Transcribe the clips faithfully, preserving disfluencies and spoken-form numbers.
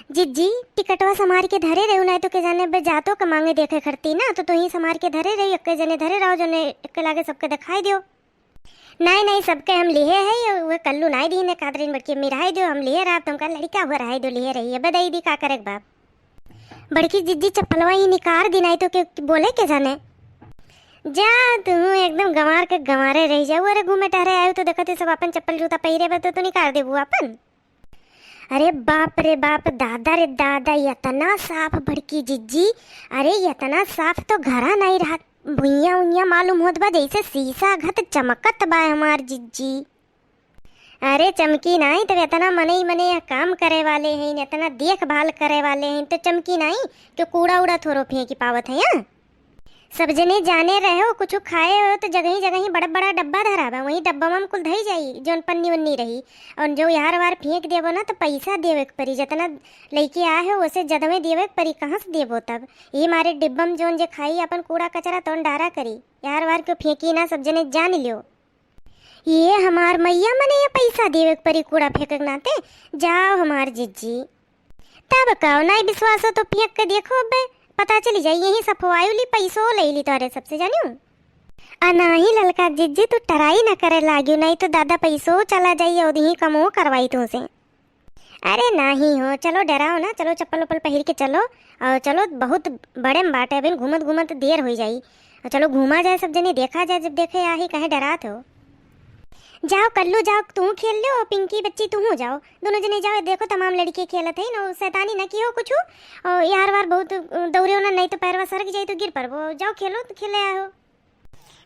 जिज्जी, टिकटवा समार के धरे रहू, नाहीं तो के जाने बे जातो के मांगे देखे खरती ना, तो तुहीं समार के धरे रही, एक्के जने धरे रहो, जने एक्के लागे सबके देखाई दियो। नाहीं, नाहीं, सबके हम लिहे है, ये उहे कल्लू नाहीं दीन है, कादरिन बड़की अम्मी रहाई दियो, हम लिहे रहा, तुमका लड़का हुआ रहाई दियो, लिहे रही, अब दई दी, का करे के बाप। बड़की जिज्जी चप्पलवा ही निकार दी, नाहीं तो के बोले के जाने। जा, तू एकदम गंवार के गंवारे रह जाऊ, अरे घूमे टहरे आयु तो देखत ही सब अपन चप्पल जूता पहिरे बा, तो तू निकार देबू अपन। अरे बाप रे बाप, दादा रे दादा, इतना साफ बड़की जिज्जी। अरे इतना साफ तो घरा नाहीं रहत, भुइयां उइयां मालूम होत बा जैसे शीशा घत चमकत बा हमार जिज्जी। अरे चमकी नाहीं तब इतना मनई मने यह काम करे वाले हैं, इतना देखभाल करे वाले हैं तो चमकी नाहीं कि कूड़ा उड़ा थोरो फेंकी पावत है यहाँ। सब जने जाने रहे हो, कुछ खाए हो तो जगही जगही बड़ा बड़ा डब्बा धरा बा, वही डब्बा में कुल धई जाई, जौन पन्नी उन्नी रही। और जो यार वार फेंक देबो ना तो पैसा देवे के परी, जितना लइके आए हो ओसे जदवे देवे के परी, कहाँ से देबो तब? ये मारे डिब्बा में जौन जे खाई अपन कूड़ा कचरा तौन डारा करी, यार वार क्यों फेंकी ना, सब जने जान लियो। ये हमार मैया मने ये पैसा देवे के परी कूड़ा फेंके के नाते, जाओ हमार जिज्जी। तब का, नाहीं विश्वास हो तो फेंक के देखो, अबे पता चली जाई, यहीं सफवायु ली, पैसो ले ली तोरे सबसे, जानियो। आ नाहीं ललका जिज्जी, तू टराई न करे लागियो, नाहीं तो दादा पैसो चला जाई और यहीं कमो करवाई तुमसे। अरे नाहीं हो, चलो डराओ ना, चलो चप्पल उप्पल पहिर के चलो, और चलो बहुत बड़े में बाटे, अभी घूमत घूमत देर हो जाई। और चलो घूमा जाए सब जने, देखा जाए, जब देखे आही, काहे डरात हो। जाओ कल्लू, जाओ, तू खेल लो, पिंकी बच्ची तू जाओ, दोनों जने जाओ, देखो तमाम लड़के खेलत है ना, शैतानी ना किहो कुछ, और यार वार बहुत दौड़े ना, नहीं तो पैरवा सरक जाई तो गिर पड़बो, जाओ खेलो तो खेले आओ।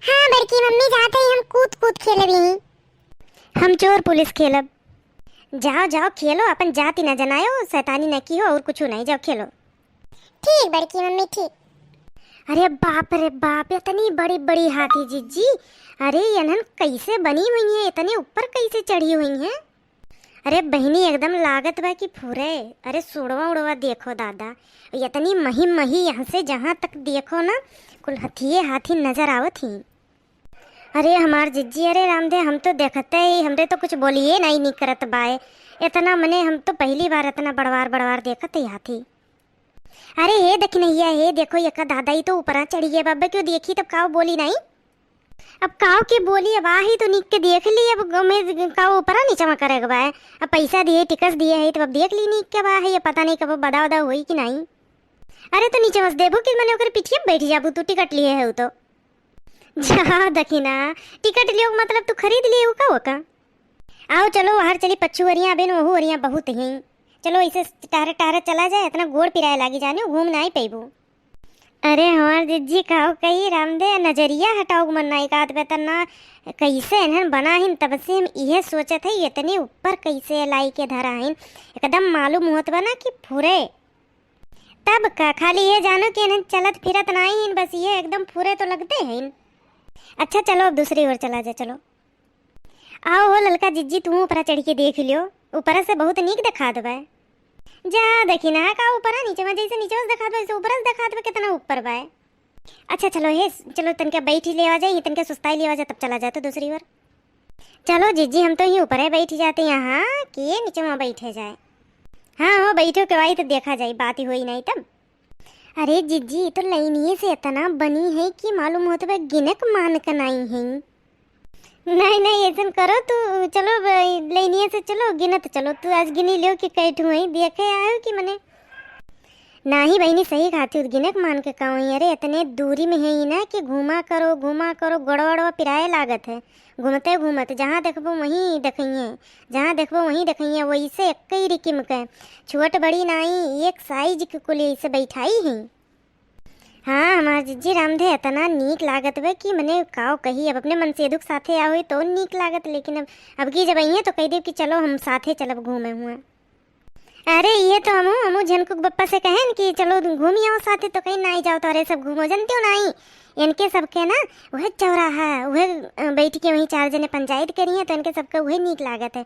हाँ बड़की मम्मी, जात है हम कूद कूद खेलब ही। हम चोर पुलिस खेलब। जाओ जाओ खेलो, अपन जाति ना जनायो, शैतानी ना किहो और कुछ नहीं, जाओ खेलो। ठीक बड़की मम्मी, ठीक। अरे बाप रे बाप, इतनी बड़ी बड़ी हाथी जिज्जी, अरे इन्हन कैसे बनी हुई हैं, इतने ऊपर कैसे चढ़ी हुई हैं? अरे बहिनी, एकदम लागत बा कि फुरे। अरे सुड़वा उड़वा देखो दादा, इतनी मही मही, यहाँ से जहाँ तक देखो ना, कुल हथिये हाथी नजर आवत ही। अरे हमार जिज्जी, अरे रामदे, हम तो देखते ही, हमरे तो कुछ बोलिए नहीं निकरत बाए। इतना मने हम तो पहली बार इतना बड़वार बड़वार देखत ही हाथी। अरे हे दखिनैया, हे देखो, यका दादा, ई तो ऊपरा चढ़ी गए बाबा, क्यों देखी तब काव बोली नहीं? अब काव के बोली, अब आही तो निक के देख ली, अब हमें काव ऊपरा नीचवा करे के बा। अब पैसा दिए, टिकस दिए है, तब अब देख ली निक के बा है, ये पता नहीं कब बदा उदा होई कि नहीं। अरे तो नीचे बस देबो कि मने ओकर पिठिया बैठ जाबू, तू टिकट लिए है तो। जा दखिना, टिकट लियो मतलब तू खरीद लिए का ओका? आओ चलो, बाहर चली, पच्छू वरिया अबेन, वहू वरिया बहुत ही। चलो, ऐसे टहरे टहरे चला जाए, इतना गोड़ पिराए लागी जाने, घूम ना आई पैबू। अरे हमार जिज्जी, काव कही रामदे, नजरिया हटाओ मन नाई कात पे तना, कैसे इन्हन बना हिन, तब से हम इहे सोचत है, इतने ऊपर कैसे लाई के धरा हिन, एकदम मालूम होत बा ना कि फुरे। तब का, खाली ये जानो कि इन्हन चलत फिरत नाई हिन, बस ये एकदम फुरे तो लगते हैं। अच्छा चलो, अब दूसरी ओर चला जाए, चलो। आओ हो ललका जिज्जी, तू ऊपरा चढ़ के देख लियो, ऊपरा से बहुत नीक देखात बा। जा देखी ना, का ऊपरा नीचे में, जैसे नीचे से देखात बा, वैसे ऊपरा से देखात बा, कितना ऊपर बा। अच्छा चलो हे, चलो तनके बैठी लेवा जाए, तनके सुस्ताई लेवा जाए, तब चला जाए तो दूसरी ओर। चलो जिज्जी, हम तो ही ऊपर है बैठी जाते, यहाँ के नीचे में बैठे जाए। हाँ हो, बैठो के भाई, तो देखा जाए, बात ही होई नहीं तब। अरे जिज्जी, ई तो लइनिये से इतना बनी है कि मालूम होत बा गिनक मान के नाई है। नहीं, नहीं, ऐसन करो तू, चलो ब-, लइनिये से चलो, गिनत चलो, तू आज गिनी लियो कि कै ठू है, देखे आयो कि मने। नाही बहिनी, सही कहती हूँ, गिनक मान के का होई, अरे इतने दूरी में है ही ना कि घूमा करो, घूमा करो, गोड़वा वोड़वा पिराए लागत है। घूमते घूमत जहाँ देखबो वहीं देखइए, जहाँ देखबो वहीं देखइए, वैसे एक ही रिकिम के, छोट बड़ी नाई, एक साइज के कुल ऐसे बैठाई ही। हाँ, हमार जिज्जी रामधे इतना नीक लागत बे कि मने काव कही, अब अपने मनसेधु के साथे आओ तो नीक लागत, लेकिन अब, अब की जब अइहे तो कह देब कि चलो हम साथे चलब घूमे हुआ। अरे ये तो हमू, हमू झनकुक बप्पा से कहेन कि चलो घूमी आओ साथे, तो कहीं नाई जाओ, तो अरे सब घूमो, जानते हो नाई, इनके सबके ना वह चौराहा, वह, अ, बैठ के वहीं चार जने पंचायत करिए, तो इनके सबके वही नीक लागत है।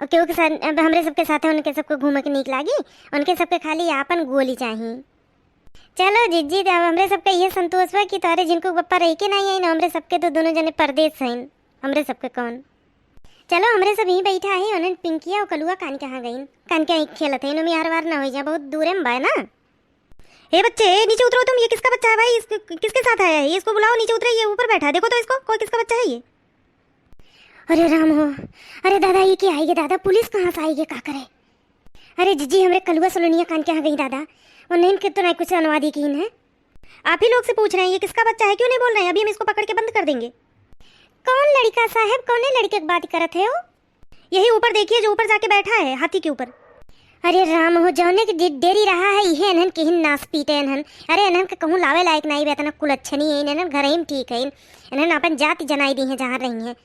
और क्योंकि सन-, अब हमरे सबके साथे उनके सबको घूमे के नीक लागी, उनके सबके खाली आपन गोली चाही। चलो जिज्जी, तो अब हमरे सबके ये संतोष बा कि तोहरे झिनकू के पप्पा रह के नाई आइन, हमरे सबके तो दोनों जने परदेस हइन, हमरे सबके कौन। चलो, हमरे सब यहीं बैठा है, उन्हन पिंकिया और कलुआ कान कहाँ गइन। कान के आँख खेलत है, इनमें हर बार ना हो जाए, बहुत दूर में बाय ना। हे बच्चे, ए, नीचे उतरो तुम, ये किसका बच्चा है भाई? इसको, किसके साथ आया है? ये इसको बुलाओ, नीचे उतरे, ये ऊपर बैठा है, देखो तो इसको, कोई किसका बच्चा है ये? अरे राम हो, अरे दादा, ये क्या आएगी दादा, पुलिस कहाँ से आएगी, का करे? अरे जिज्जी, हमरे कलुआ सलोनिया कान के यहाँ गई दादा, और नहीं के तो नहीं कुछ अनुवादी की है। आप ही लोग से पूछ रहे हैं, ये किसका बच्चा है, क्यों नहीं बोल रहे हैं? अभी हम इसको पकड़ के बंद कर देंगे। कौन लड़का साहब, कौने लड़के की बात करत है हो? यही ऊपर देखिए, जो ऊपर जाके बैठा है हाथी के ऊपर। अरे राम हो, जौने के डे-, डेरी रहा है, इहे इन्हन के हिन नास पीटे इन्हन। अरे इन्हन के कहूँ लावे लायक नाई बे, इतना कुलच्छनी है, इन्हन घर ही में ठीक है, इन्हन अपन जाति जनाई दी है जहाँ रही हैं।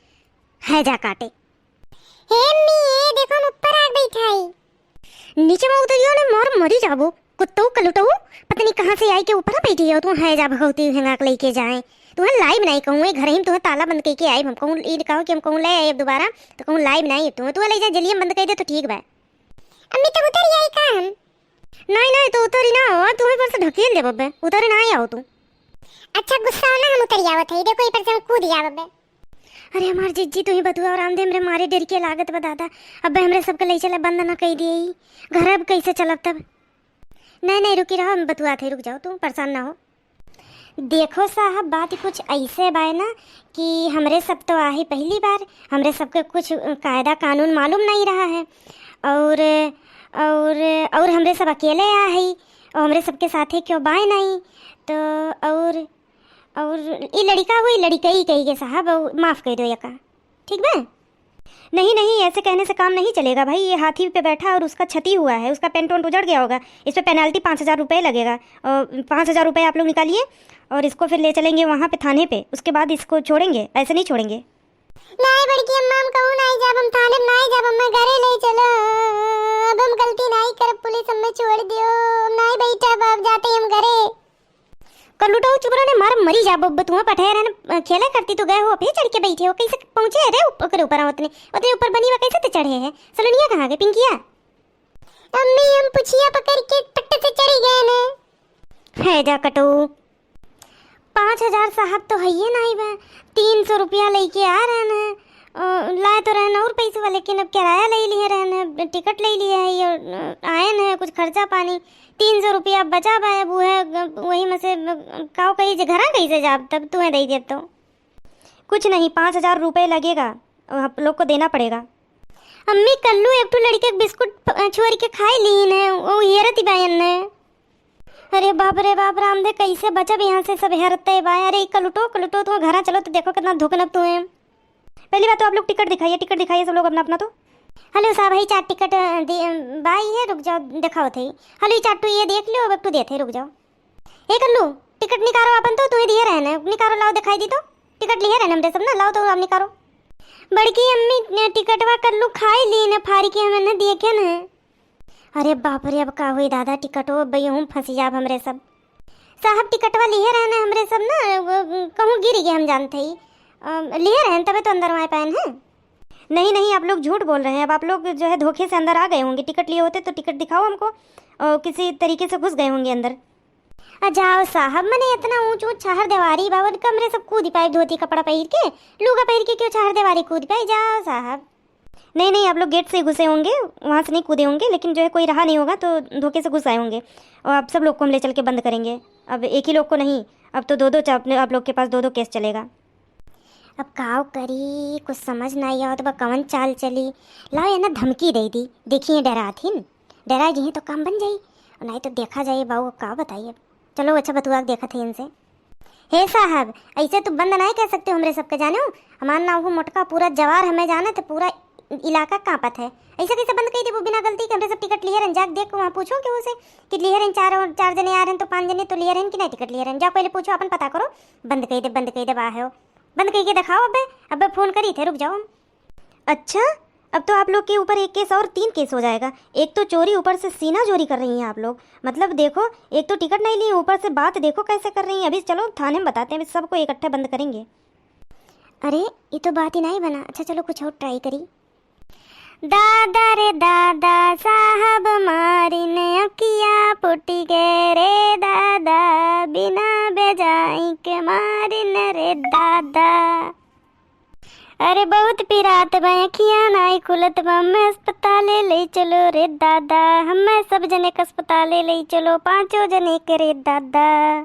है जा काटे। हे अम्मी, ये देखो हम ऊपर आ बैठा है। नीचे में उतरियो ने, मार मरी जाबो। कुत्तऊ कलुटऊ, पता नहीं कहाँ से आई के ऊपर बैठी है, तू है जा भगवती हेंगा के लेके जाए। तू है लाई बनाई कहूँ, ए घर ही में तू है ताला बंद करके आई, हम कहूँ ई कहो कि हम कहूँ ले आए अब दोबारा, तो कहूँ लाई बनाई तू, तू ले जा जलियम बंद कर दे तो ठीक बा। अम्मी तब उतर आई का हम? नहीं नहीं, तो उतरी ना हो, तू ही पर से ढकेल दे बब्बे, उतरी ना आओ तू। अच्छा गुस्सा हो ना, हम उतर आवत है, देखो ये पर से हम कूद आवत बे। अरे हमार जिज्जी, तू ही बतुआ और आंधे हमरे मारे डर के लागत बा दादा। अब हमरे सबके ले चला, बंद ना कही दिए ई घर, अब कैसे चलब तब? नहीं नहीं, रुकी रहो, हम बतुआ थे, रुक जाओ, तू परेशान ना हो। देखो साहब, बात कुछ ऐसे बाय ना कि हमरे सब तो आही पहली बार, हमरे सबके कुछ कायदा कानून मालूम नहीं रहा है, और और और हमरे सब अकेले आ है, और हमरे सबके साथे क्यों बाय नहीं, तो और और ई लड़का हुई लड़कई कही के साहब, और माफ कर दो यका, ठीक बा? नहीं नहीं, ऐसे कहने से काम नहीं चलेगा भाई। ये हाथी पे बैठा और उसका क्षति हुआ है, उसका पेंट वेंट उजड़ गया होगा, इस पे पेनल्टी पाँच हज़ार रुपये लगेगा। और पाँच हज़ार रुपये आप लोग निकालिए और इसको फिर ले चलेंगे वहाँ पे थाने पे, उसके बाद इसको छोड़ेंगे, ऐसे नहीं छोड़ेंगे। नहीं बड़की अम्मा, हम कहूँ नहीं जाब, हम थाने में नहीं जाब, हमें घरे ले चलो। अब हम गलती नहीं करब, पुलिस हमें छोड़ दियो, हम नहीं बैठब, अब जाते ही हम घरे। कल्लूटा, चुप रहे, मार मरी जाबो, अब तू पठाए रहन, खेला करती तो गए हो, फिर चढ़ के बैठे हो, कैसे पहुँचे रे उप-, ओकरे ऊपर, उतने, उतने ऊपर बनी हुआ कैसे ते चढ़े है? सलोनिया कहाँ गए, पिंकिया? अम्मी, हम पुछिया पकड़ के पट्ट से चढ़ी गए ने। है जा कटू, पाँच हजार साहब तो हइये नाई बा, तीन सौ रुपया लेके आ रहन है, अ, लाए तो रहन और पैसे वाले, लेकिन अब किराया ले लिए रहन है, टिकट ले लिए है, ये, अ, आयन है, कुछ खर्चा पानी, तीन सौ रुपया बचा बा, अब उहे, वही में से, अ, काव कही जे घरा कैसे जाब, तब तुहे दे देब तो। कुछ नहीं, पाँच हजार रुपये लगेगा, आप लोग को देना पड़ेगा। अम्मी, कल्लू एक ठो लड़के के बिस्कुट प-, छोड़ के खाई लीन है, वो हेरत ही बायन ने। अरे बाप रे बाप, रामदे, कैसे बचब यहाँ से, सब हेरते बा। अरे कलुटो, कलुटो, तू घरा चलो तो देखो कितना धुकनब तू है। पहली बात तो आप लोग टिकट दिखाइए, टिकट दिखाइए सब लोग अपना अपना तो। हेलो साहब, भाई चार टिकट, अ, दे-, अ, बाई है, रुक जाओ, दिखाओ थे। हेलो, ये चार टू ये देख लो, अब एक टू देते, रुक जाओ। ए कल्लू, टिकट निकारो अपन तो, तू ही दिए रहने, निकारो, लाओ दिखाई दी तो। टिकट लिए रहने हमरे सब ना, लाओ तो आप निकारो। बड़की अम्मी, ने टिकटवा कल्लू खाई ली ने, फारी के हमें न देखे न। अरे बाप रे, अब का हुई दादा, टिकटो अब यूं फंसी जाब हमरे सब। साहब टिकटवा लिए रहने हमरे सब ना, वो कहूँ गिर गए हम जानते ही। अ, लिए रहन तबे तो अंदर वहाँ पायन है। नहीं नहीं, आप लोग झूठ बोल रहे हैं। अब आप लोग जो है धोखे से अंदर आ गए होंगे, टिकट लिए होते तो टिकट दिखाओ हमको, और किसी तरीके से घुस गए होंगे अंदर। आ जाओ साहब, मने इतना ऊंच ऊंच चाहर देवारी बा, उनका हमरे सब कूद पाए धोती कपड़ा पहिर के, लुगा पहिर के क्यों चाहर देवारी कूद पाए? जाओ साहब। नहीं नहीं, आप लोग गेट से ही घुसे होंगे, वहाँ से नहीं कूदे होंगे, लेकिन जो है कोई रहा नहीं होगा तो धोखे से घुस आए होंगे। और आप सब लोग को हम ले चल के बंद करेंगे। अब एक ही लोग को नहीं, अब तो दो दो चा-, अपने, आप लोग के पास दो दो केस चलेगा। अब काव करी, कुछ समझ ना आवत बा, कवन चाल चली। लाओ, ये ना धमकी दे दी, देखिए डरात ही न, डरा गई तो काम बन जाई, और नहीं तो देखा जाए बाबू, का बताई अब। चलो अच्छा बतुआ के देखत है इनसे। हे साहब, ऐसे तो बंद नहीं कर सकते हो हमरे सबके, जानो, हमार नाम हो मोटका, पूरा जवार हमें जानत है, पूरा इलाका कांपत है। ऐसे कैसे बंद कर देबो बिना गलती के? हमरे सब टिकट लिए रहन, जाके देख वहाँ पूछो केहू से कि लिए रहन, चार और चार जने आ रहन तो पाँच जने तो लिए रहन कि नहीं टिकट लिए रहन, जा पहले पूछो, अपन पता करो। बंद कर दे, बंद कर दे, बा है हो। बंद करके दिखाओ अबे, अबे फोन करी थे, रुक जाओ। अच्छा, अब तो आप लोग के ऊपर एक केस और तीन केस हो जाएगा। एक तो चोरी, ऊपर से सीना चोरी कर रही हैं आप लोग। मतलब देखो, एक तो टिकट नहीं ली, ऊपर से बात देखो कैसे कर रही हैं। अभी चलो थाने में बताते हैं, अभी सबको इकट्ठे बंद करेंगे। अरे, ये तो बात ही नहीं बना। अच्छा चलो कुछ और ट्राई करी। दादा रे दादा, साहब मारिन अखिया फूटी गए रे दादा, बिना बेजाई के मारिन रे दादा। अरे बहुत पिरात बा, अखियाँ नाई खुलत बा, हमें अस्पताले ले चलो रे दादा, हमें सब जने के अस्पताले ले चलो, पाँचों जने के रे दादा।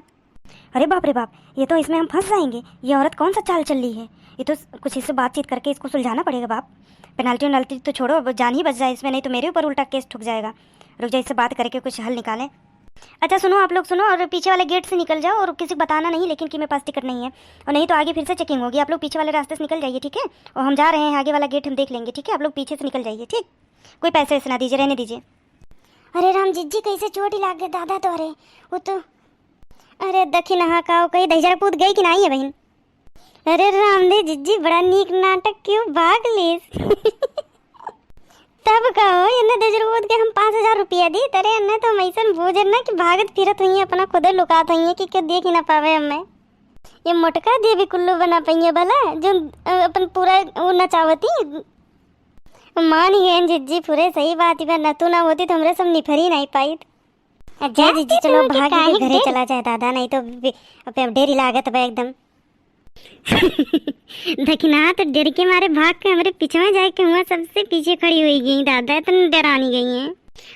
अरे बाप रे बाप, ये तो, इसमें हम फंस जाएंगे। ये औरत कौन सा चाल चल रही है? ये तो कुछ इससे बातचीत करके इसको सुलझाना पड़ेगा बाप। पेनल्टी वेनल्टी तो छोड़ो, अब जान ही बच जाए इसमें, नहीं तो मेरे ऊपर उल्टा केस ठुक जाएगा। रुक जाओ, इससे बात करके कुछ हल निकालें। अच्छा सुनो, आप लोग सुनो, और पीछे वाले गेट से निकल जाओ, और किसी को बताना नहीं लेकिन कि मेरे पास टिकट नहीं है, और नहीं तो आगे फिर से चेकिंग होगी। आप लोग पीछे वाले रास्ते से निकल जाइए, ठीक है? और हम जा रहे हैं, आगे वाला गेट हम देख लेंगे, ठीक है? आप लोग पीछे से निकल जाइए, ठीक? कोई पैसे वैसे ना दीजिए, रहने दीजिए। अरे राम, जिज्जी कैसे चोट ही लाग गए दादा तोहरे। वो तो, अरे दखिनहा का, वो कहीं दहिजरा पूत गई कि नाई है बहिन? अरे राम दे जिज्जी, बड़ा नीक नाटक कियो, भाग लीस। तब कहो, इन्हें दहिजरा पूत के हम पाँच हजार रुपया दी, तरे इन्हें तो हम ऐसन बूझे ना कि भागत फिरत हुई, अपना खुदे लुकात हुई कि क्यों देख ही ना पावे हमें। ये मोटका दे भी कुल्लू बना पाइए भला, जो, अ, अपन पूरा वो नचावती। मान ही गए जिज्जी, पूरे सही बात ही बा, न तू ना होती तो हमरे सब निफरी नहीं पाई। जा जिज्जी, चलो भाग के घरे चला जाए दादा, नहीं तो बे-, अब डेरी लागत बा एकदम। दखिनहा तो डर के मारे भाग के हमरे पीछे में जाए के हुआ सबसे पीछे खड़ी हुई गई दादा, इतनी डरानी गई है।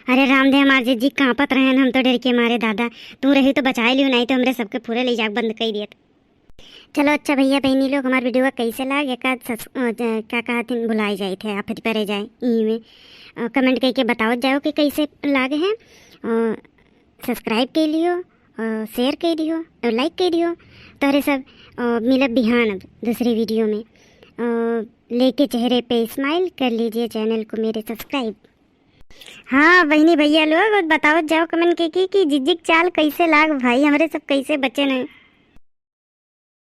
अरे राम दे, हमार जिज्जी कांपत रहन, हम तो डर के मारे दादा, तू रही तो बचाए लियो, नहीं तो हमरे सबके पूरे ले जाके बंद कर दियत। चलो अच्छा भैया बहनी लोग, हमार वीडियो कैसे लाग, एक आध सस-, अ, ज-, क्या कहत हिन, भुलाई जाइत है, आफत परे जाए, ई में, अ, कमेंट करके बतावत जाओ कि कैसे लाग है। अ, सब्सक्राइब कर लियो, अ, शेयर कर दियो, अ, लाइक कर दियो। तोहरे सब, अ, मिलब बिहान अब दूसरे वीडियो में। अ, लेके चेहरे पे स्माइल कर लीजिए चैनल को मेरे सब्सक्राइब। हाँ बहनी भैया लोग, बतावत जाओ कमेंट के कि, कि जिज्जी के चाल कैसे लाग भाई, हमरे सब कैसे बचे न।